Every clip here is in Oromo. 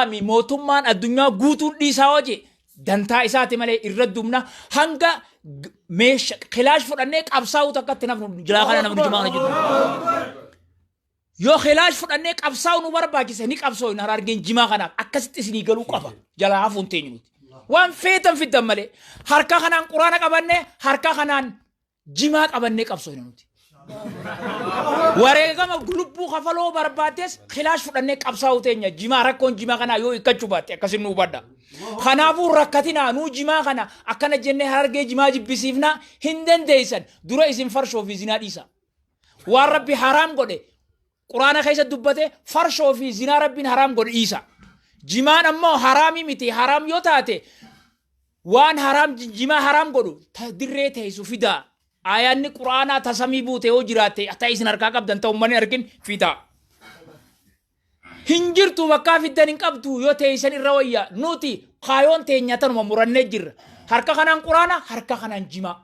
Mi mootummaan addunyaa guutuun dhiisaa hojii dantaa isaati malee irra dumna hanga meesha kilaash fudhannee qabsaa'uu takkatti nafnu jilaa kana namni jimaa kana jiru. Yoo kilaash fudhannee qabsaa'uu nu barbaachise ni qabsoo Harargeen jimaa kanaaf akkasitti isinii galuu qaba jalaa hafuun teenyu nuti. Waan feetan fiddan malee harka kanaan quraana qabannee harka kanaan jimaa qabannee qabsoofne nuti. Wareegama lubbuu kafaloo barbaaddes kilaash fudhannee qabsaa'uu teenya jimaa rakkoon jimaa kanaa yoo hiikkachuu baatte akkasin nu hubadha. Kanaafuu rakkatinaa nuu jimaa kana akkana jennee Harargee jimaa jibbisiifnaa hin dandeessan dura isin farshoo fi zinaa dhiisa. Waan rabbi haraam godhe quraana keessa dubbate farshoo fi zinaa rabbiin haraam godhe dhiisa. Jimaan ammoo haraamii miti haraam yoo taate Waan haraam jimaa haraam godhu ta dirree teessu fidaa. Aayaanni Qur'aanaa ta samii buute yoo jiraatte ta isin harkaa qabdan ta ummanni argin fidaa. Hin jirtu bakkaa fiddan hin qabdu yoo teessan irra wayya nuti kaayoon teenya tanuma murannee jirra. Harka kanaan Qur'aana harka kanaan jimaa.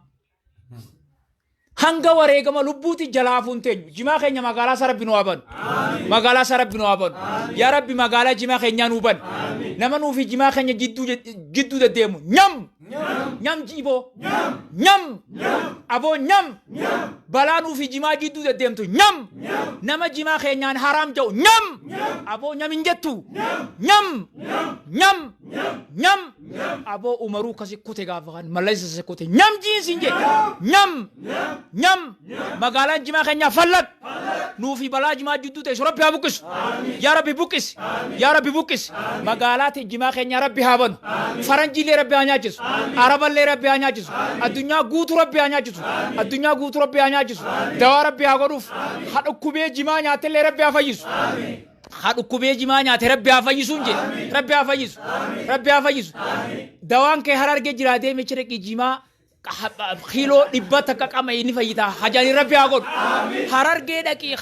Hanga wareegama lubbuuti jalaa hafuun teenyu. Jimaa keenya magaalaa isaa rabbi nu haa banu. Magaalaa isaa rabbi nu haa banu. Yaa rabbi magaalaa jimaa keenyaa nuu bani. Nama nuufi jimaa keenya jidduu jidduu deddeemu. Nyam! Nyam jiiboo. Nyam! Aboo nyam! Balaa nuufi jimaa jidduu deddeemtu. Nyam! Nama jimaa keenyaan haraam jedhu. Nyam! Aboo nyam hin jettu. Nyam! Nyam! Nyam! Aboo umaruu kasi kute gaafa kan mallaysa si kute nyam jiin siin jedhe nyam nyam magaalaan jimaa keenyaa fallat nuufi balaa jimaa jidduu teessu rabbi haa buqqisu yaa rabbi buqqisi yaa rabbi buqqisi magaalaa te jimaa keenyaa rabbi haa banu faranjiillee rabbi haa nyaachisu araballee rabbi haa nyaachisu addunyaa guutuu rabbi haa nyaachisu addunyaa guutuu rabbi haa nyaachisu dawaa rabbi haa godhuuf ha dhukkubee jimaa nyaatellee rabbi haa fayyisu Haa dhukkubee jimaa nyaate rabbi haa fayyisuun jedhe. Rabbi haa fayyisu. Rabbi haa fayyisu. Dawaan kee hararge jiraa deemi achi dhaqii jimaa kiiloo 100 qama inni fayyita hajani rabbi haa godhu. Harargee dhaqii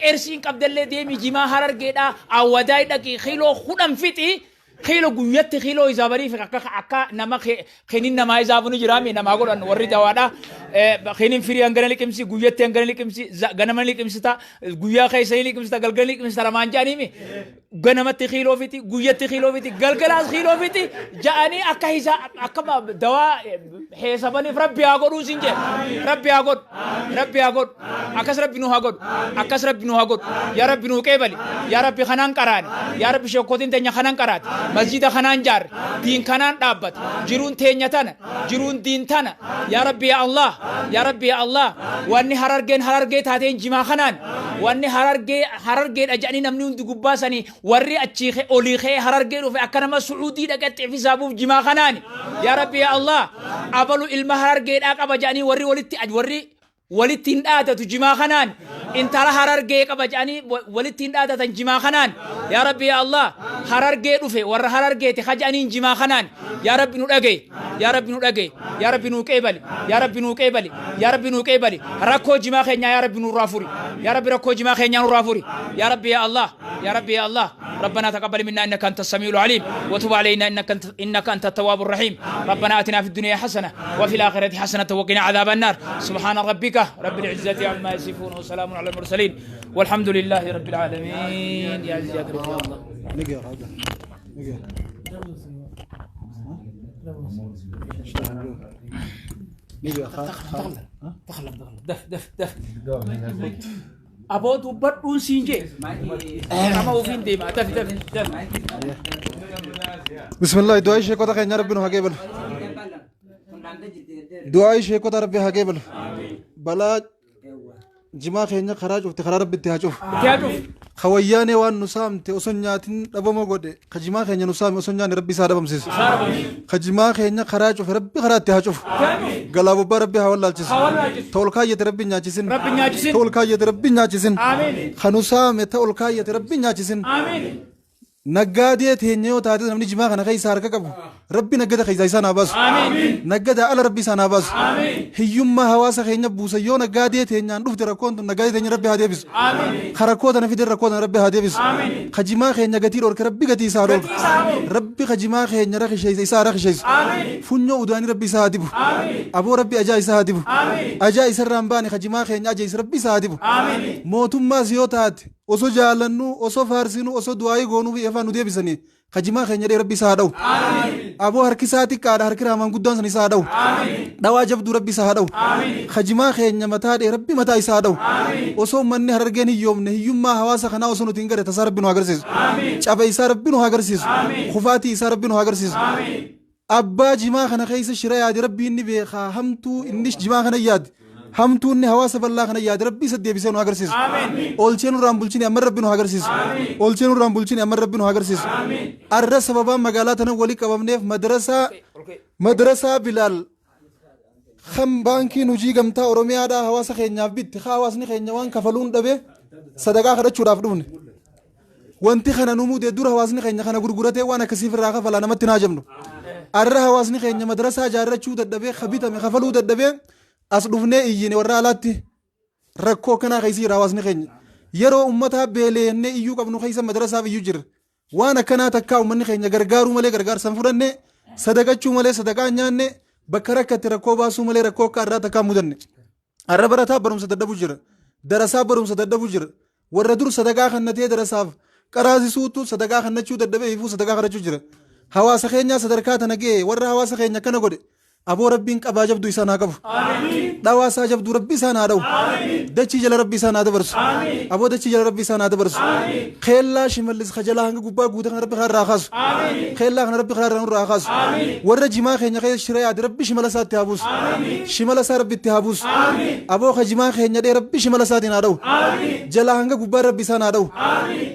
ersiin qabdellee deemi jimaa harargeedhaa awwadaay dhaqii kiiloo 10 fixi kiiloo guyyatti kiiloo isaa bariif akka akka nama kinin namaa isaafu ni jiraami namaa godhan warri dawaadha kinin firii hangana liqimsi guyyatti hangana liqimsi ganama liqimsita guyyaa keessa ni liqimsita galgala liqimsita lamaan jedhaniimi ganamatti kiiloo fiti guyyatti kiiloo fiti galgalaas kiiloo fiti ja'anii akka isa akka dawaa heesabaniif rabbi haa godhuu sin jedhe rabbi haa godhu rabbi haa godhu akkas rabbi nu haa godhu akkas rabbi nu haa godhu yaa rabbi nuu qeebali yaa rabbi kanaan qaraane yaa rabbi sheekootiin teenya kanaan qaraate masjida kanaan jaarre diin kanaan dhaabbate jiruun teenya tana jiruun diin tana yaa rabbi yaa allah yaa rabbi yaa allah wanni harargeen harargee taateen jimaa kanaan wanni harargee harargeedha jedhanii namni hundi gubbaa sanii warri achii olii ka'ee harargee dhufe akka nama su'uudii dhaqetti fi saabuuf jimaa kanaani yaa rabbi yaa allah abalu ilma harargeedhaa qaba jedhanii warri walitti warri walitti hin dhaadatu jimaa kanaan intala harargee qaba jedhanii walitti hin dhaadatan jimaa kanaan yaa rabbi yaa allah harargee dhufe warra harargeeti ka jedhaniin jimaa kanaan yaa rabbi nu dhagaye yaa rabbi nu dhagaye yaa rabbi nuu qeebali yaa rabbi nuu qeebali yaa rabbi nuu qeebali rakkoo jimaa keenyaa yaa rabbi nurraa furi yaa rabbi rakkoo jimaa keenyaa nurraa furi yaa rabbi yaa allah yaa rabbi yaa allah ربنا تقبل منا انك انت السميع العليم وتب علينا انك انت انك انت التواب الرحيم ربنا اتنا في الدنيا حسنه وفي الاخره حسنه وقنا عذاب النار سبحان ربك رب العزه عما يصفون وسلام على المرسلين والحمد لله رب العالمين يا عزيز يا كريم يا الله نقر هذا نقر نقر تخلف تخلف دف دف دف Aboo dubbadhuun siin jee. Nama ofiin deema. Dafi dafi dafi. Bismillah du'aa sheekota keenya rabbi nu haa qeebalu. Du'aa sheekota rabbi haa qeebalu. Balaa jimaa keenya karaa cufte karaa rabbi itti haa cufu. Itti haa cufu. Ka wayyaanee waan nu saamte osoo hin nyaatin dhabama godhe ka jimaa keenya nu saame osoo hin nyaanne rabbi isaa dhabamsiisu. Ka jimaa keenya karaa cufe rabbi karaa itti haa cufu. Galaa bobbaa rabbi haa wallaalchisu. Haa wallaalchisu. Ta ol kaayyate rabbi hin nyaachisin. Rabbi hin nyaachisin. Ta ol kaayyate rabbi hin nyaachisin. Aamiin. Ka nu saame ta ol kaayyate rabbi hin nyaachisin. Aamiin. Naggaadee teenya yoo taate namni jimaa kana keessa harka qabu rabbi naggada keessaa isaan haa baasu. Aamiin. Naggada ala rabbi isaan haa baasu. Aamiin. Hiyyummaa hawaasa keenya buusa yoo naggaadee teenyaan dhufte rakkoon tun naggaadee teenya rabbi haa deebisu. Aamiin. Ka rakkoo tana fide rakkoo tana rabbi haa deebisu. Aamiin. Ka jimaa keenya gatii dhorke rabbi gatii isaa haa dhorku. Gatii isaa haa dhorku. Rabbi ka jimaa keenya rakisheessa isaa haa rakisheessu. Aamiin. Funyoo udaanii rabbi isaa haa dibu. Aamiin. Aboo rabbi ajaa isaa haa dibu. Aamiin. Ajaa isarraa hin baane ka jimaa keenya ajeesse rabbi isaa haa dibu. Aamiin. Mootummaas yoo taate Osoo jaallannu, osoo faarsinu, osoo du'aayii goonuu fi efaa nu deebisanii ka jimaa keenya dhee, Rabbi isaa haa dha'u. Aboo, harki isaa xiqqaadha, harki raamaan guddaan san isaa haa dha'u. Dhawaa jabduu Rabbi isaa haa dha'u. Ka jimaa keenya mataa dhee, Rabbi mataa isaa haa dha'u. Osoo manni Harargeen hiyyoomne, hiyyummaa hawaasa kanaa osoo nuti hin gare, tasaa Rabbi nu haa agarsiisu. Caba isaa Rabbi nu haa agarsiisu. Kufaatii isaa Rabbi nu haa agarsiisu. Abbaa jimaa kana keessa shira yaade Rabbi inni beekaa. Hamtuu inni jimaa kana yaade, hamtuu inni hawaasa bal'aa kana yaade, Rabbi isa deebisee nu agarsiisu. Oolchee nurraan bulchine amma Rabbi nu agarsiisu. Oolchee nurraan bulchine amma Rabbi nu agarsiisu. Arra sababaan magaalaa tana walii qabamneef madrasaa Bilaal kan Baankiin Hojii Gamtaa Oromiyaadhaa hawaasa keenyaaf bitti, hawaasni keenya waan kafaluun dhabe sadaqaa kadhachuudhaaf dhufne. Wanti kana nu mude dura hawaasni keenya kana gurguratee waan akkasiif irraa kafalaa namatti naa jabnu. Arra hawaasni keenya madrasaa ijaarrachuu dadhabee, kabitame kafaluu dadhabee, as dhufnee iyyine. Warra alaatti rakkoo akkanaa keessa jira hawaasni keenya. Yeroo ummataa beeleennee iyyuu qabnu keessa madrasaaf iyyuu jirra. Waan akkanaa takkaa uummanni keenya gargaaruu malee gargaarsa hin fudhanne, sadaqachuu malee sadaqaa hin nyaanne, bakka rakkatti rakkoo baasuu malee rakkoo akka irraa takkaa hin mudanne. Har'a barataa barumsa dadhabu jira. Darasaa barumsa dadhabu jira. Warra dur sadaqaa kannatee darasaaf qaraasisuutu sadaqaa kannachuu dadhabee ifuu sadaqaa kadhachuu jira. Hawaasa keenyaa sadarkaa tana ga'e, warra hawaasa keenya akkana godhe, aboo Rabbiin qabaa jabduu isaan haa qabu. Dhawaa isaa jabduu Rabbi isaan haa dha'u. Dachii jala Rabbi isaan haa dabarsu. Aboo, dachii jala Rabbi isaan haa dabarsu. Keellaa Shimallis kajalaa hanga gubbaa guute kana Rabbi karaa irraa kaasu. Keellaa kana Rabbi karaa irraa nurraa haa kaasu. Warra jimaa keenya keessa shira yaade Rabbi shimala isaatti haa buusu. Shimala isaa Rabbi itti haa buusu. Aboo, ka jimaa keenya dhee Rabbi shimala isaatiin haa dha'u. Jalaa hanga gubbaa Rabbi isaan haa dha'u.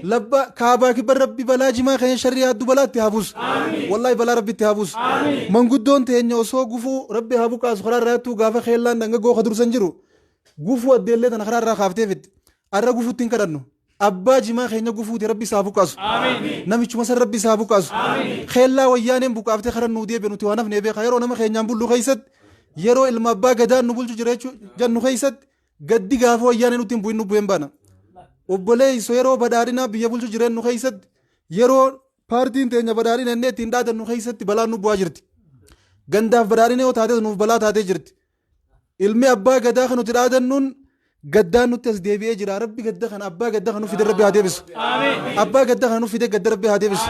Labba kaabaa kibba Rabbi balaa jimaa keenya sharrii yaadduu balaa itti haa buusu. Wallahi, balaa Rabbi itti haa buusu. Manguddoon teenya osoo gufuu Rabbi haa buqaasu karaa irraa yaattuu, gaafa keellaan dhangaggoo ka dursan jiru gufuu addeellee tana karaa irraa kaaftee fitti. Arra gufuutti hin kadhannu. Abbaa jimaa keenya gufuuti Rabbi isaa buqaasu. Namichuma san Rabbi isaa buqaasu. Keellaa Wayyaaneen buqaaftee karaa nuu deebi'e nuti waan hafnee beeka. Yeroo nama keenyaan bullu keessatti, yeroo ilma abbaa gadaan nu bulchu jira jechuu jennu keessatti, gaddi gaafa Wayyaanee nutti hin bu'in nu bu'een baana. Obboleeyso, yeroo badhaadhinaa biyya bulchu jireenyu keessatti, yeroo paartiin teenya badhaadhina inni ittiin dhaadannu keessatti balaan nu bu'aa jirti. Gandaaf badhaadhina yoo taates nuuf balaa taatee jirti. Ilmi abbaa gadaa kan nuti dhaadannuun gaddaan nutti as deebi'ee jira. Rabbi gadda kana abbaa gadda kana nu fide Rabbi haa deebisu. Abbaa gadda kana nu fide gadda Rabbi haa deebisu.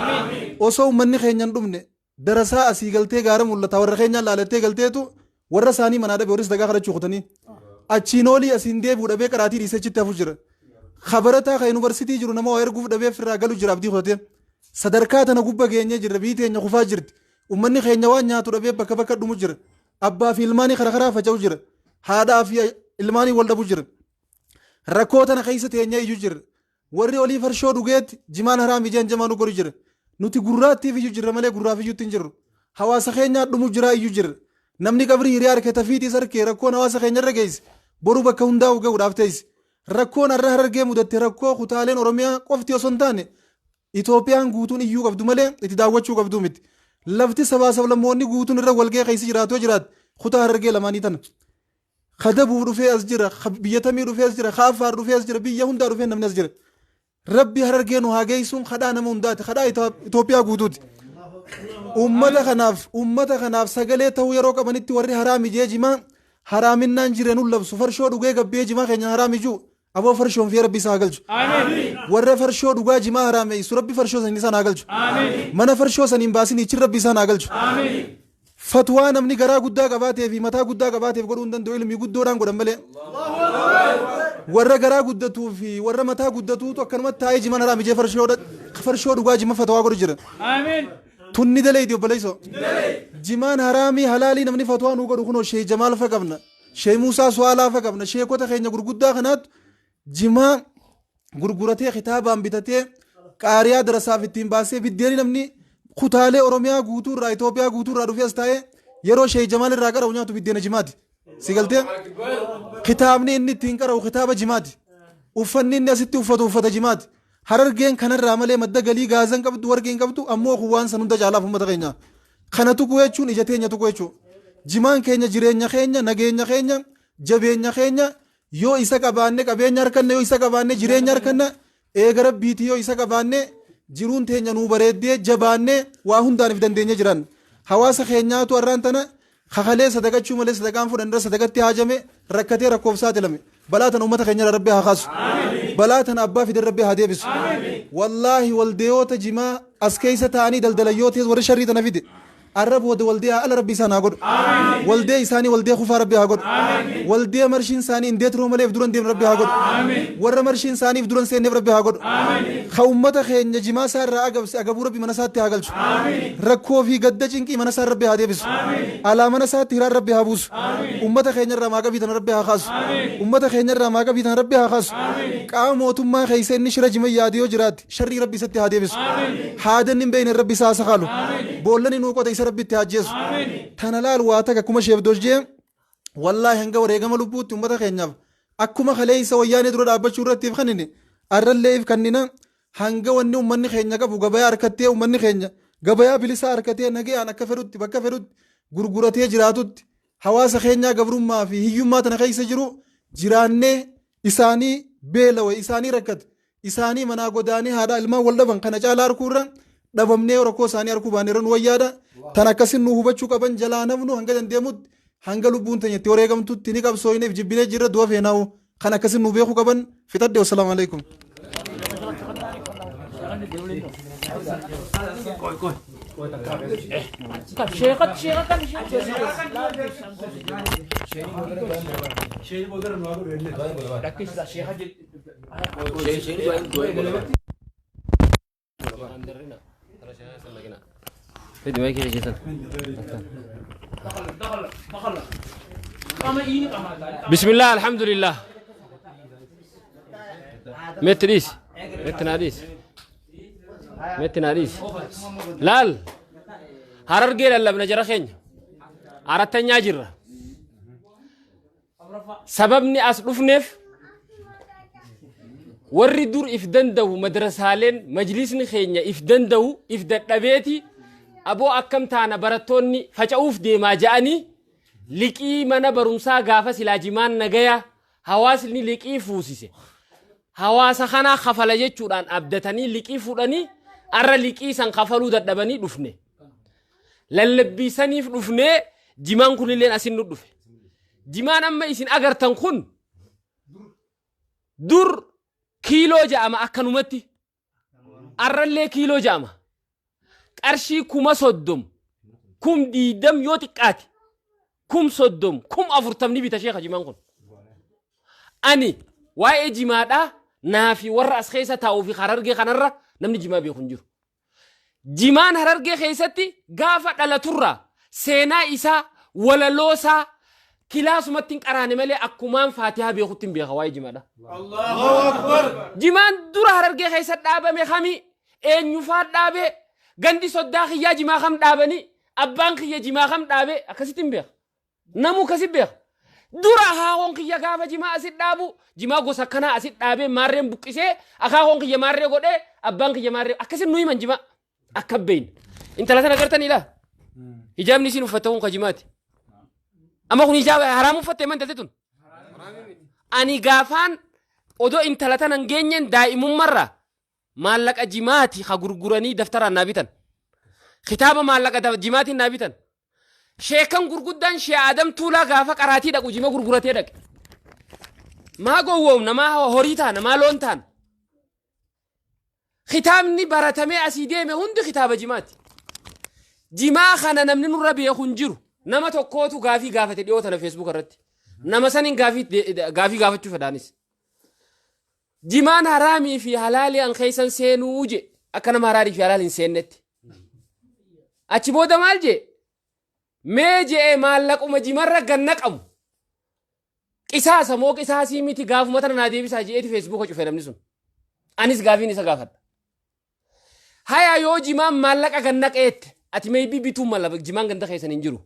Osoo uummanni keenya hin dhumne, darasaa asii galtee gaara mul'ata warra keenyaan laalattee galteetu warra isaanii manaa dhabe, warri sadaqaa kadhachuu kutanii. Achiin olii asiin deebi'u dhabee qaraatii dhiisee achitti hafu jira. Kabarataa kan yuunivarsiitii jiru nama waa erguuf dhabee ofirraa galu jira abdii kutatee. Sadarkaa tana gubba geenyee jirra, biyyi teenya kufaa jirti. Uummanni keenya waan nyaatu dhabee bakka bakka dhumu jira. Abbaa fi ilmaanii karaa karaa faca'u jira. Haadhaa fi ilmaanii wal dhabu jira. Rakkoo tana keessa teenya iyyuu jira. Warri olii farshoo dhugeetti jimaan haraam ijaan jamaa nu godhu jira. Nuti gurraattiif iyyuu jirra malee gurraaf iyyuutti hin jirru. Hawaasa keenyaa dhumu jira iyyuu jirra. Namni qabrii hiriyaa harkee tafiitiis harkee rakkoon hawaasa keenya irra geesse boru bakka hundaa'u ga'uudhaaf teessi. Rakkoon har'a Harargee mudatte rakkoo kutaaleen Oromiyaa qofti osoo hin taane Itoophiyaan guutuun iyyuu qabdu malee itti daawwachuu qabdu miti. Lafti sabaa sablammoonni guutuun irra walga'ee keessa jiraatu yoo jiraate kutaa Harargee lamaanii tana. Ka Dabuuf dhufee as jira, ka biyya tamii dhufee as jira, ka Affaar dhufee as jira, biyya hundaa dhufee namni as jira. Rabbi Harargee nu haa geessuun kadhaa nama hundaati, kadhaa Itoophiyaa guutuuti. Uummata kanaaf sagalee ta'uu yeroo qabanitti warri haraam ijee jimaa haraaminnaan jire nu labsu, farshoo dhugee gabbee jimaa keenya haraam ijuu, aboo, farshoon fi Rabbi isaa haa galchu. Warra farshoo dhugaa jimaa haraameessu Rabbi farshoo saniin isaan haa galchu. Mana farshoo saniin baasin ichin Rabbi isaan haa galchu. Fatwaa namni garaa guddaa qabaatee fi mataa guddaa qabaateef godhuu hin danda'u, ilmi guddoodhaan godhan malee. Warra garaa guddatuu fi warra mataa guddatuutu akkanumatti taa'ee jimaan haraam ijee farshoo dhugaa jima fatwaa godhu jira. Tunni daleeti, obboleessoo. Jimaan haraamii halaalii namni fatwaa nuu godhu kunoo Shee Jamaal fa qabna. Shee Muusaa Su'aalaa fa qabna. Sheekota keenya gurguddaa kanaatu jimaa gurguratee, kitaabaan bitatee, qaariyaa darasaaf ittiin baasee, biddeeni namni kutaalee Oromiyaa guutuu irraa, Itoophiyaa guutuu irraa dhufee as taa'ee yeroo Shee Jamaal irraa qara'u nyaatu biddeena jimaati. Si galtee? Kitaabni inni ittiin qara'u kitaaba jimaati. Uffanni inni asitti uffatu uffata jimaati. Harargeen kanarraa malee madda galii gaazan qabdu, warqii hin qabdu, ammoo kun waan san hunda caalaaf uummata keenya. Kana tuquu jechuun ija teenya tuquu jechuudha. Jimaan keenya jireenya keenya, nageenya keenya, jabeenya keenya. Yoo isa qabaanne qabeenya harkanna, yoo isa qabaanne jireenya harkanna, eega Rabbiitii yoo isa qabaanne jiruun teenya nuu bareeddee, jabaanne waa hundaaniif dandeenye jiran. Hawaasa keenyaatu har'aan tana kakalee sadaqachuu malee sadaqaan fudhan irra sadaqatti haajame rakkatee rakkoof saaxilame. Balaa tana ummata keenyarraa Rabbi haa kaasu. Balaa tana abbaa fide Rabbi haa deebisu. Wallaahi waldeeyoota jimaa as keessa taa'anii daldalan yoo ta'es warri sharrii tana fide arra booda waldeeyaa ala Rabbi isaan haa godhu. Waldee isaanii waldee kufaa Rabbi haa godhu. Waldee marshiin isaanii indeetroo malee if dura hin deemne Rabbi haa godhu. Warra marshiin isaanii if dura hin seenneef Rabbi haa godhu. Ka ummata keenya jimaa isaa irraa agabse agabuu Rabbi mana isaatti haa galchu. Rakkoo fi gadda cinqii mana isaa Rabbi haa deebisu. Alaa mana isaatti hiraan Rabbi haa buusu. Ummata keenya irraa maaqabii tana Rabbi haa kaasu. Ummata keenya irraa maaqabii tana Rabbi haa kaasu. Qaama mootummaa keessa inni shira jima yaade yoo jiraate sharrii Rabbi isatti haa deebisu. Haada inni hin beekne Rabbi isaa haa sakaalu. Boollan inni qote isa Rabbi itti haa ajjeesu. Tana laal waa takka akkuma sheef dojjee wallaahi hanga wareegama lubbuutti ummata keenyaaf akkuma kaleessa wayyaanee dura dhaabbachuu irratti if kannine arrallee if kannina. Hanga wanni ummanni keenya qabu gabayaa harkattee, ummanni keenya gabayaa bilisaa harkatee nagayaan akka fedhutti bakka fedhutti gurguratee jiraatutti, hawaasa keenyaa gabrummaa fi hiyyummaa tana keessa jiru jiraannee isaanii beelawe, isaanii rakkate, isaanii manaa godaanee haadhaa ilmaan wal dhaban kana caalaa arguu irra dhabamnee rakkoo isaanii arguu baanne irra nu wayyaadha. Tan akkasin nu hubachuu qaban jalaa nafnu hanga dandeemutti, hanga lubbuun teenya itti wareegamtutti ni qabsooyneef jibbinee jirra du'a feenaa'u kan akkasin nu beekuu qaban fixadhe. Wassalaamu alaikum. Sheekat sheekat kan Lakkisa sheekat. بسم الله الحمد لله متريس متناديس متناديس laal Harargee lallabna jara keenya arattanyaa jirra. Sababni as dhufneef warri dur if danda'u madrasaaleen majlisni keenya if danda'u if dadhabeeti aboo akkam taana barattoonni faca'uuf deemaa ja'anii liqii mana barumsaa gaafa silaa jimaan nagaya hawaasni liqii fuusise hawaasa kanaa kafala jechuudhaan abdatanii liqii fuudhanii arra liqii san kafaluu dadhabanii dhufne. Lallabbii saniif dhufnee jimaan kunilleen asin nu dhufe. Jimaan amma isin agartan kun dur kiiloo ja'ama akkanumatti. Arrallee kiiloo ja'ama. Qarshii 30,000, 20,000 yoo xiqqaate 30,000, 40,000 ni bita sheeka jimaan kun. Ani waa'ee jimaadhaa naa fi warra as keessa taa'uu fi Harargee kanarra namni jimaa beeku hin jiru. Jimaan Harargee keessatti gaafa dhalaturraa seenaa isaa walaloo isaa kilaasumatti hin qaraane malee akkumaan faatihaa beekutti hin beeka waa'ee jimaadha. Jimaan dura Harargee keessa dhaabame kami, eenyufaa dhaabe, gandi soddaa kiyyaa jimaa kam dhaabanii, abbaan kiyya jimaa kam dhaabe akkasitti hin beeka. Namuu akkasi beeka. Dura akaakoon kiyya gaafa jimaa asit dhaabu jimaa gosa akkanaa asit dhaabee maarreen buqqisee akaakoon kiyya maarree godhee abbaan kiyya maarree akkasi nu himan jimaa akka beeyna. Intala sana agartanii laa? Hijaabni isiin uffatte kun ka jimaati. Amma kun hijaaba haraam uffatte man intalti tun. Ani gaafaan odoo intala tana hin geenyeen daa'imummarraa maallaqa jimaati ka gurguranii daftaraan naa bitan. Kitaaba maallaqa jimaatiin naa bitan. Sheekan gurguddaan Shee Adam Tuulaa gaafa qaraatii dhaqu jima gurguratee dhaqe. Maa gowwoomna, maa horii taana, maa loon taana. Kitaabni baratamee asii deeme hundi kitaaba jimaati. Jimaa kana namni nurra beeku hin jiru. Nama tokkootu gaafii gaafate dhiyoo tana Facebook irratti. Nama saniin gaafii gaafachuu fedhaanis. Jimaan haraamii fi halaalii an keessan seenuu je akka nama haraarii fi halaal hin seennetti. Achi booda maal jee? Mee je'ee maallaquma jimarra ganna qabu. Qisaasa moo qisaasii miti gaafuma tana naa deebisaa je'eeti feesbuuka cufe namni sun. Anis gaafiin isa gaafadha. Haya yoo jimaan maallaqa ganna qeette ati meeybii bituu mala jimaan ganda keessan hin jiru.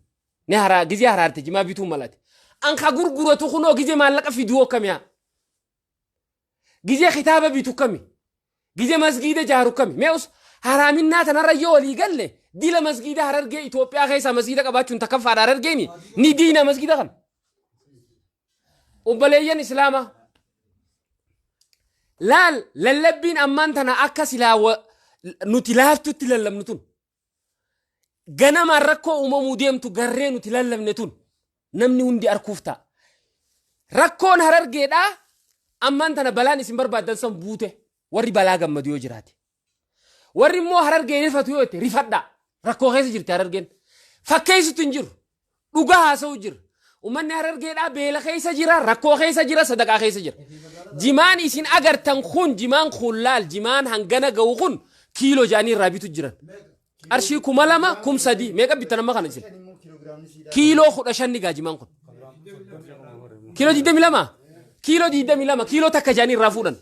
Ni haraa gizee haraarte jimaa bituu malate. An ka gurguratu kunoo gizee maallaqa fiduu akkamiyaa. Gizee kitaaba bitu kami? Gizee masgiida jaaru kami? Mee us haraaminnaa tanarra yoo walii galle dila masgiida Harargee Itoophiyaa keessaa masgiida qabaachuun takkaffaadha Harargeeni ni diina masgiida kana. Obboleeyyan Islaamaa laal lallabbiin ammaan tana akka silaa nuti laaftutti lallabnu tun ganamaan rakkoo uumamuu deemtu garree nuti lallabne tun namni hundi arkuuf ta'a. Rakkoon Harargeedhaa ammaan tana balaan isin barbaaddan san buute. Warri balaa gammadu yoo jiraate. Warri immoo Harargee rifatu yoo itti rifadhaa. Rakkoo keessa jirti Harargeen. Fakkeessutu hin jiru. Dhugaa haasa'u jira. Uummanni Harargeedhaa beela keessa jira, rakkoo keessa jira, sadaqaa keessa jira. Jimaan isin agartan kun, jimaan kun laal, jimaan hangana ga'u kun kiiloo ja'anii irraa bitu jiran. Qarshii 2000, 3000, meeqa bittan amma kana isin? Kiiloo 15 ni gaa jimaan kun. Kiiloo 22? Kiiloo 22, kiiloo takka ja'anii irraa fuudhan.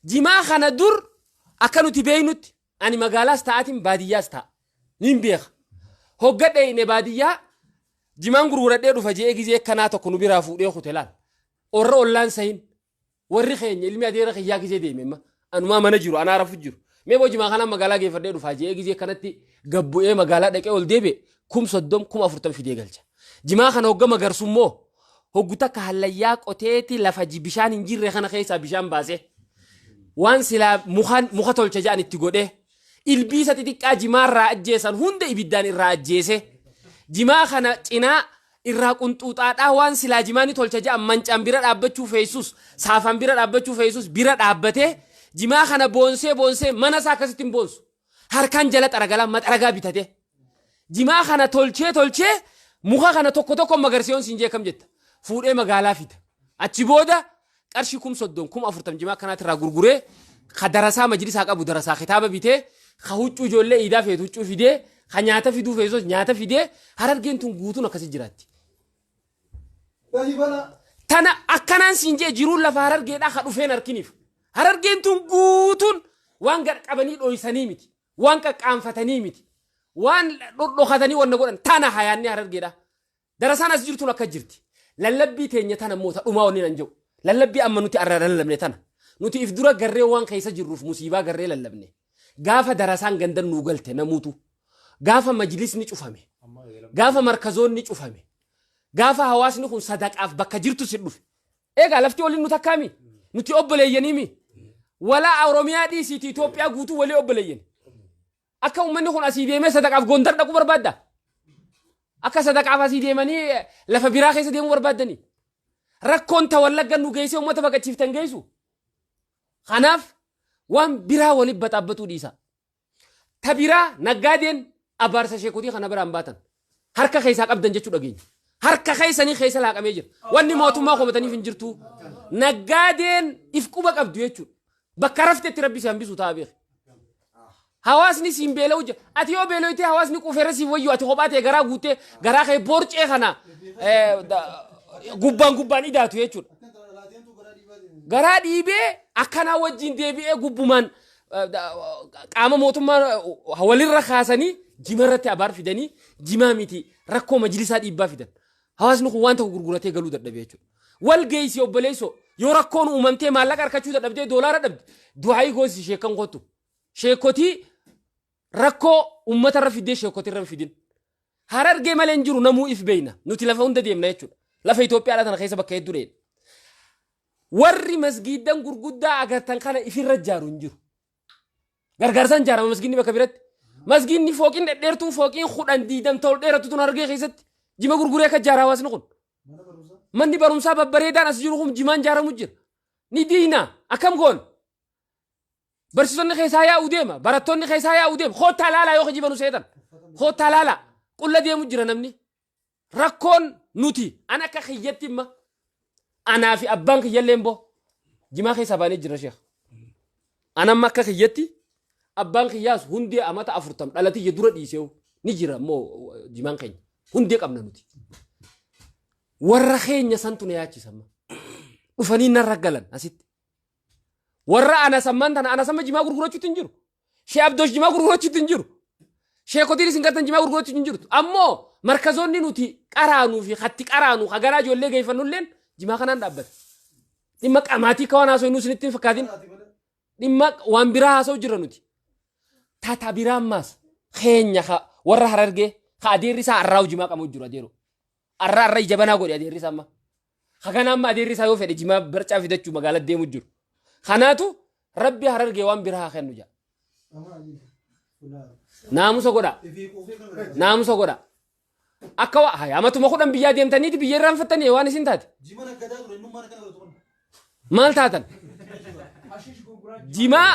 Jimaa kana dur akka nuti beeknutti, ani magaalaas ta'aatiin baadiyyaas ta'a. Nin beeka. Hogga dheeyne baadiyyaa jimaan gurguradhee dhufa je'ee gizee kanaa tokko nu biraa fuudhee kute laal. Orra ollaan sahin warri keenya ilmi adeera kiyyaa gizee deeme amma anumaa mana jiru anaa rafu jiru. Mee boo jimaa kanaan magaalaa geeffadhee dhufaa je'ee gizee kanatti gabbu'ee magaalaa dhaqee ol deebi'e 30,000 40,000 fidee galcha. Jimaa kana hogga magarsu immoo hoggu takka hallayyaa qoteeti lafa bishaan hin jirre kana keessaa bishaan baasee waan silaa muka tolcha jedhan itti godhee ilbiisa xixiqqaa jimaarraa ajjeesan hunda ibiddaan irraa ajjeese jimaa kana cinaa irraa qunxuuxaadhaa waan silaa jimaa ni tolcha jedhan mancaan bira dhaabbachuu feessus, saafaan bira dhaabbachuu feessus bira dhaabbatee jimaa kana boonsee boonsee mana isaa akkasitti hin boonsu. Harkaan jala xaragalaa maxaragaa bitatee jimaa kana tolchee tolchee muka kana tokko tokko magarsiyoon siin jee kam jetta fuudhee magaalaa fida. Achi booda qarshii 30,000 40,000 jimaa akkanaatti irraa gurguree ka darasaa majlisaa qabu darasaa kitaaba bitee, ka huccuu ijoollee iidaa feetu huccuu fidee, ka nyaata fiduu feesus nyaata fidee. Harargeen tun guutuun akkasi jiraatti. Tana akkanaan siin jee jiruun lafa Harargeedhaa ka dhufeen harkiniif. Harargeen tun guutuun waan gad qabanii dhoysanii miti. Waan qaqqaanfatanii miti. Waan dhodhokatanii wanna godhan tana hayaanni Harargeedhaa. Darasaan as jirtuun akka jirti. Lallabbii teenya tana immoo ta dhumaa wanni nan jedhu. Lallabbii amma nuti arra lallabne tana. Nuti if dura garree waan keessa jirruuf musiibaa garree lallabne. Gaafa darasaan gandan nuu galte namuutu. Gaafa majlisni cufame. Gaafa markazoonni cufame. Gaafa hawaasni kun sadaqaaf bakka jirtu si dhufe. Egaa lafti waliin nu takkaami. Nuti obboleeyyaniimi. Walaa Oromiyaa dhiisiiti Itoophiyaa guutuu walii obboleeyyani. Akka uummanni kun asii deemee sadaqaaf Gondar dhaquu barbaadda? Akka sadaqaaf asii deemanii lafa biraa keessa deemuu barbaaddanii? Rakkoon ta Wallagga nu geessee uummata baqachiiftan geessu. Kanaaf waan biraa waliin baxaabbatuu dhiisa. Ta biraa naggaadeen abaarsa sheekotii kana biraan baatan. Harka keessaa qabdan jechuu dhageenya. Harka keessanii keessa laaqamee jira. Wanni mootummaa komataniif hin jirtu. Naggaadeen if quba qabdu jechuudha. Bakka raftetti rabbi si hambisu ta'a beeki. Hawaasni siin beela'u jira. Ati yoo beeloytee hawaasni quufeerra siif wayyu ati kophaa ta'e garaa guuttee garaa kee borcee kana gubbaan gubbaan idaatu jechuudha. Garaa dhiibee akkanaa wajjin deebi'ee gubbumaan qaama mootummaa walirra kaasanii jimarratti abaar fidanii jimaa miti rakkoo majlisaa dhiibbaa fidan. Hawaasni kun waan tokko gurguratee galuu dadhabe jechuudha. Wal geessi obboleessoo, yoo rakkoon uumamtee maallaqa harkachuu dadhabdee doolaara dhabde du'aayii goosi sheekkan kottu. Sheekotii rakkoo uummatarra fiddee sheekotirra hin fidin. Harargee malee hin jiru, namuu if beeyna. Nuti lafa hunda deemna jechuudha. Lafa Itoophiyaadhaa tana keessa bakka hedduu dheedha. Warri masgiiddan gurguddaa agartan kana ifirra ijaaru hin jiru. Gargaarsaan ijaarama masgiidni bakka biratti. Masgiidni fooqiin dhedheertuun fooqiin 10 20 ol dheerattu tun Harargee keessatti jima gurguree akka ijaara hawaasni kun. Manni barumsaa babbareedaan as jiru kun jimaan ijaaramu jira. Ni diina akkam goon? Barsiisonni keessaa yaa'uu deema. Barattoonni keessaa yaa'uu deema. Koottaa laalaa yoo kijibanu seetan. Koottaa laalaa. Qulla deemu jira namni. Rakkoon nuti an akka kiyyatti imma anaa fi abbaan kiyyallee immoo jimaa keessaa baanee jira sheekh. An amma akka kiyyatti abbaan kiyyaas hundee amata 40 dhalatiyya dura dhiiseewu ni jira immoo jimaan keenya. Hundee qabna nuti. Warra keenya santu na yaachisa amma. Dhufanii narra galan asitti. Warra ana sammaan tana ana samma jimaa gurgurachuutti hin jiru. Shee Abdoosh jimaa gurgurachuutti hin jiru. Sheekotiin isin gartan jimaa gurgurachuutti hin jirtu. Ammoo markazoonni nuti qaraanuu fi hatti qaraanu hagaraa ijoollee geeffannulleen jimaa kanaan dhaabbata. Dhimma qamaatii akka waan haasoo inni isinitti hin fakkaatin. Dhimma waan biraa haasa'u jirra nuti. Tata biraa ammaas keenya warra Harargee ka adeerri isaa arraa'u jimaa qabu jiru adeeroo. Arra arra ija banaa godhe adeerri isaa amma. Hagana amma adeerri isaa yoo fedhe jimaa barcaa fidachuu magaalaa deemu jiru. Kanaatu Rabbi Harargee waan biraa haa kennu jedha. Naamusa godha. Naamusa godha. Akka waa haya amatuma 10 biyyaa deemtaniiti biyya irraanfattanii waan isin taate. Jima naggadaa ture innummaan akkana godhatu kun. Maal taatan? Jimaa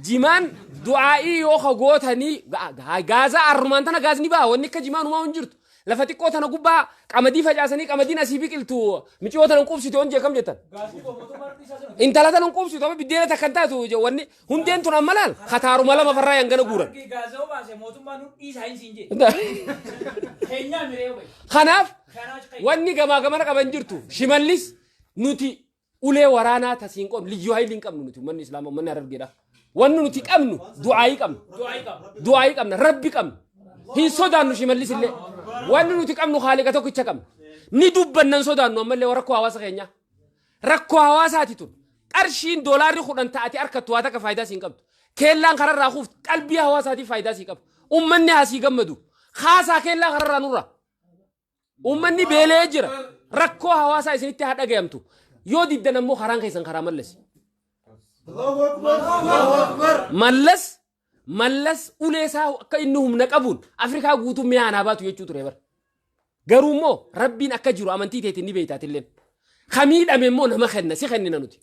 jimaan du'aa'ii yoo ka gootanii gaazaa arrumaan tana gaazni ba'a wanni akka jimaa numaa hin jirtu. Lafa xiqqoo tana gubbaa qamadii facaasanii qamadiin asii biqiltu miciyoo tana hin quubsitu yoon jee kam jettan? Intala tana hin quubsitu amma biddeena takka hin taatu wanni hundeen tun amma laal kataaruma lama farraa hangana guuran. Gaazoo baase mootummaa nu dhiisaa hin siin jee. Keenyaa miree wayi. Kanaaf wanni gamaa gamana qaban jirtu Shimallis nuti ulee waraanaa tasiin qabnu liyyuu hayilii hin qabnu nuti uummanni islaamaa uummanni Harargeedha. Wanni nuti qabnu du'aayii qabna. Du'aayii qabna rabbi qabna. Hin sodaannu Shimallis illee. Wanni nuti qabnu haaliqa tokkicha qabna. Ni dubbannan sodaannu ammallee rakkoo hawaasa keenyaa. Rakkoo hawaasaati tun. Qarshiin doolaarri 10 ta'ate harkattu waa takka faayidaa siin qabdu. Keellaan kararraa kuuftu qalbii hawaasaatiif faayidaa sii qaba. Uummanni haa sii gammadu. Kaasaa kellaa kararraa nurra. Uummanni beela'ee jira. Rakkoo hawaasaa isinitti haa dhagayamtu. Yoo diddan ammoo karaan keessan karaa Mallasi. Mallas Mallas ulee isaa akka inni humna qabuun Afrikaa guutuu mi'a anaa baatu jechuu ture bara. Garuu immoo Rabbiin akka jiru amantii teetiin ni beeytaatilleen. Ka miidhame immoo nama kenna si kennina nuti.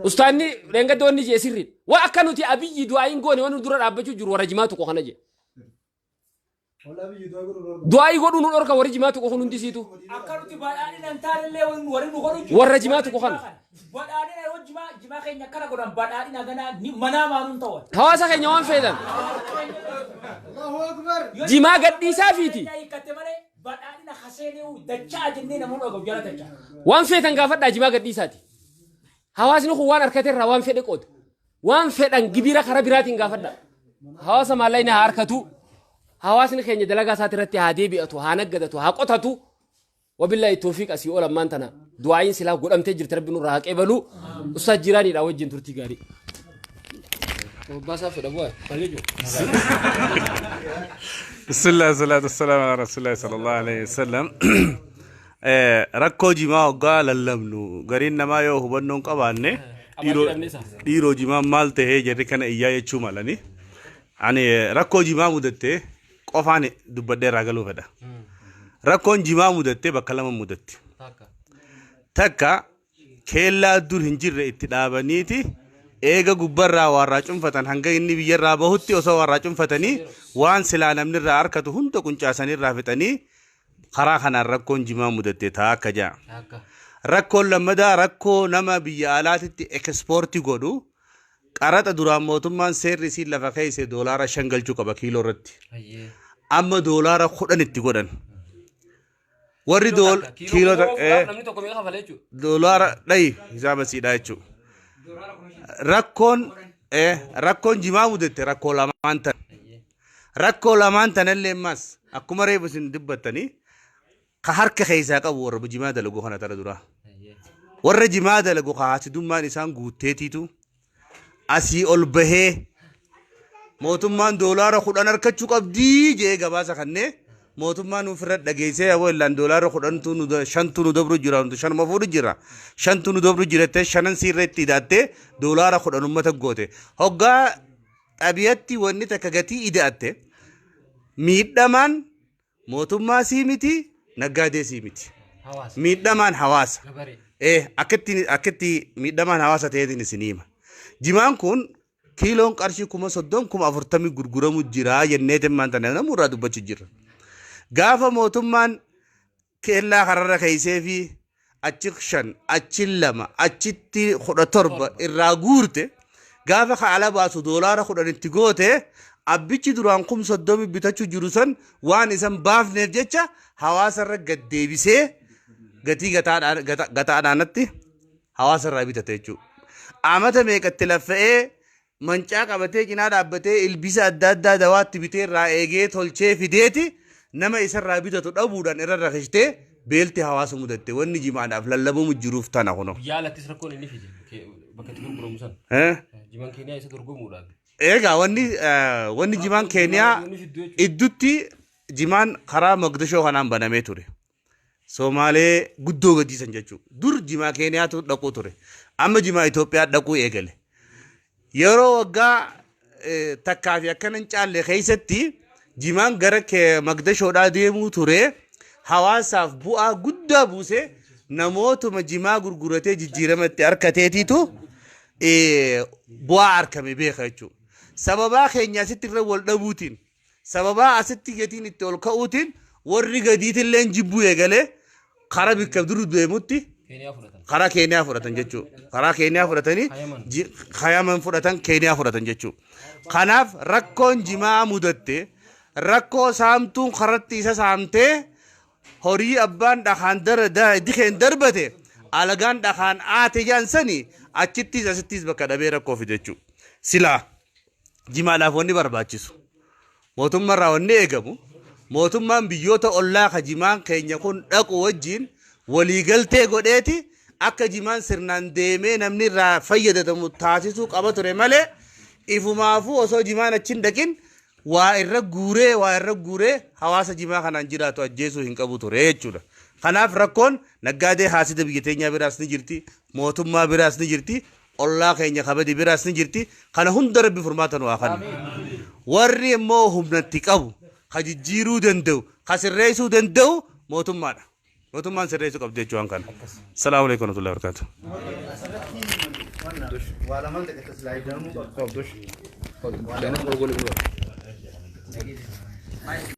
Ustaanni dheengadda wanni jee sirriidha. Waa akka nuti Abiyyi du'aa hin goone wanni dura dhaabbachuu jiru warra jimaa tuqu kana jee. Du'aa'ii godhuu nu dhorka warri jimaa tuqu kun hundi isiitu. Akka nuti badhaadhina hin taanellee warri nu godhu jiru. Warra jimaa tuqu kana. Badhaadhina yoo jimaa jimaa keenya akkana godhan badhaadhina ganaa ni manaa maanuun ta'u. Hawaasa keenya waan feetan. Jimaa gadhiisaa fiiti. Keenya hiikkatte malee badhaadhina haseenee dachaa jennee namoonni dhagahu jala dachaa. Waan feetan gaafadhaa jimaa gadhiisaati. Hawaasni kun waan harkate irraa waan fedhe qooda. Waan fedhan gibira karaa biraatiin gaafadhaa. Hawaasa maallaqni haa harkatu. Hawaasni keenya dalagaa isaati irratti haa deebi'atu, haa naggadatu, haa qotatu. Wabillaahi toofiiq asii ol ammaan tana du'aa'iin silaa godhamtee jirti rabbi nurraa haa qeebalu. Ustaaz jiraaniidha wajjin turtii gaarii. Obbaasaa fedha bu'aa. Maal jechuudha? Bismillah, salatu wassalamu ala rasulillah sallallahu alaihi wasallam. Rakkoo jimaa hoggaa lallabnu gariin namaa yoo hubannoo hin qabaanne dhiiroo jimaan maal tahee jarri kana iyyaa jechuu malani. Ani rakkoo jimaa mudatte qofaan dubbadhee irraa galuu fedha. Rakkoon jimaa mudatte bakka lama mudatti. Takka keellaa dur hin jirre itti dhaabaniiti eega gubbarraa waarraa cunfatan hanga inni biyyarraa bahutti osoo waarraa cunfatanii waan silaa namni irraa harkatu hunda quncaasanii irraa fixanii karaa kanaan rakkoon jimaa mudatte taa akka ja'a. Rakkoon lammadaa rakkoo nama biyya alaatitti ekispoortii godhu qaraxa duraan mootummaan seerri isiin lafa keesse doolaara 5 galchuu qaba kiiloo irratti. Amma doolaara 10 itti godhan. Warri dool kiiloo Namni tokko meeqa kafala jechuudha? Doolaara dhayi hisaaba siidhaa jechuudha. Rakkoon rakkoon jimaa mudatte rakkoo lamaan tan. Rakkoo lamaan tanallee ammas akkuma reefu isin dubbattanii ka harka keessaa qabu warra jimaa dalagu kana tara duraa. Warra jimaa dalagu ka haasidummaan isaan guutteetiitu asii ol bahee mootummaan doolaara 10 harkachuu qabdii jedhee gabaasa kannee mootummaan ofirra dhageessee aboo illaan doolaara 10tu nu 5tu nu dabru jira nuti 5uma fuudhu jira 5tu nu dabru jirattee shanan siirra itti hidhaattee doolaara 10 ummata goote hoggaa xabiyatti wanni takka gatii ida'atte miidhamaan mootummaa sii miti, naggaadee sii miti. Hawaasa. Miidhamaan hawaasa. Gabaree. Akkatti miidhamaan hawaasa ta'eetiin isin hima. Jimaan kun kiiloon qarshii 30,000 40,000 gurguramu jira jenneetiin maanta namuu irraa dubbachuu jirra. Gaafa mootummaan keellaa kararra keessee fi achi 5 achi 2 achitti 17 irraa guurte gaafa ka ala baasu doolaara 10 itti goote abbichi duraan 30,000 bitachuu jiru san waan isan baafneef jecha hawaasa irra gad deebisee gatii gataadhaanatti hawaasa irraa bitate jechuudha. Amata meeqatti laffa'ee mancaa qabatee cinaa dhaabbatee ilbiisa adda addaa dawaatti bitee irraa eegee tolchee fideeti nama isarraa bitatu dhabuudhaan irra rakishtee beelti hawaasa mudatte wanni jimaadhaaf lallabamu jiruuf tana kuno. Biyya alattis rakkoon inni fide bakka itti gurguramu san. Jimaan Keeniyaa isa dorgomuudhaaf. Egaa wanni jimaan Keeniyaa Wanni fiddu jechuudha. iddutti jimaan karaa Mogadishoo kanaan banamee ture. Somaalee guddoo gadiisan jechuudha. Dur jimaa Keeniyaatu dhaquu ture. Amma jimaa Itoophiyaa dhaquu eegale. Yeroo waggaa takkaa fi akkana hin caalle keessatti Jimaan gara Magdashoodhaa deemuu ture hawaasaaf bu'aa guddaa buuse. Namootuma jimaa gurguratee jijjiirama itti harkateetiitu bu'aa argame beeka jechuudha. Sababaa keenya asitti irra wal dhabuutiin, sababaa asitti gatiin itti ol ka'uutiin, warri gadiitillee jibbuu eegalee karaa bikka dur deemutti karaa Keeniyaa fudhatan jechuudha. Karaa Keeniyaa fudhatanii Hayaman fudhatan, Keeniyaa fudhatan jechuudha. Kanaaf rakkoon jimaa mudatte rakkoo saamtuun karatti isa saamtee horii abbaan dhakaan dikeen darbate alagaan dhakaan aate jaansanii achittis asittis bakka dhabee rakkoo fide jechuudha. Silaa jimaadhaaf wanni barbaachisu, mootummaarraa wanni eegamu, mootummaan biyyoota ollaa ka jimaan keenya kun dhaqu wajjin waliigaltee godheeti akka jimaan sirnaan deemee namni irraa fayyadatamu taasisuu qaba ture malee, ifumaafuu osoo jimaan achi hin dhaqin waa irra guuree hawaasa jimaa kanaan jiraatu ajjeesuu hin qabu ture jechuudha. Kanaaf rakkoon naggaadee haasida biyya teenyaa biraas ni jirti, mootummaa biraas ni jirti, ollaa keenya kabadi biraas ni jirti. Kana hunda Rabbi furmaata nu haa kennu. Warri immoo humnatti qabu, ka jijjiiruu danda'u, ka sirreessuu danda'u mootummaadha. Mootummaan sirreessuu qabdi jechuudha kana. Salaamu alaikum warahmatullahi wabarakatuh. Waa lamaan takka taslaa.